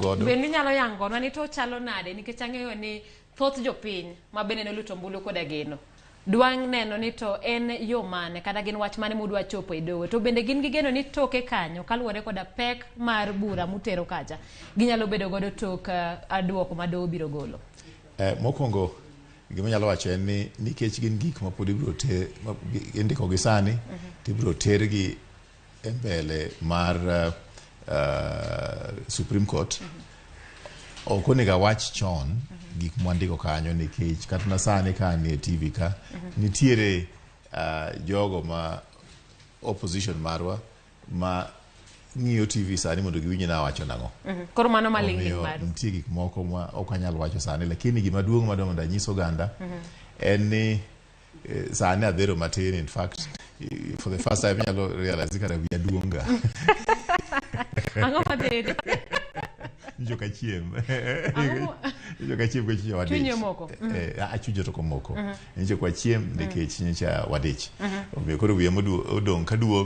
godo. Bende inyalo yangonwa ni to chalo nade, nikech ang'eyo ni thoth jopiny ma bende noluto ombulu koda geno dwa neno ni to en yo mane kata gin wach mane mudwa chopo e doho, to bende gin gi geno ni toke kanyo kaluwore koda pek mar bura mutero kacha ginyalo bedo godo tok duoko ma doho biro golo. Mokwongo gima anyalo wacho en ni nikech gin gik ma pod ibiro ter, indiko gi sani to ibiro tergi e mbele mar Supreme Court. Ok onego awach chon gik mwandiko kanyo, nikech kata na sani ka anie TV ka nitiere jogo ma opposition marwa ma ng'iyo TV sani mondo giwinj ni awacho nang'o. Koro mano maling'ling Omiyo maru. nitie gik moko ma ok anyal wacho sani, lakini gima duong' madwa mondo anyis oganda en ni sani adhero matin. In fact, for the first time inyalo realize ni kara wiya duong' ga. Ang'o madheri? Nyocha ok achiem. Ang'o Nyocha ok achiem nikech nyocha wadich. Chunyi omoko? Achunye to ok omoko. Nyocha ok wachiem nikech nyocha wadich. Omiyo koro wiya odong' ka duong'.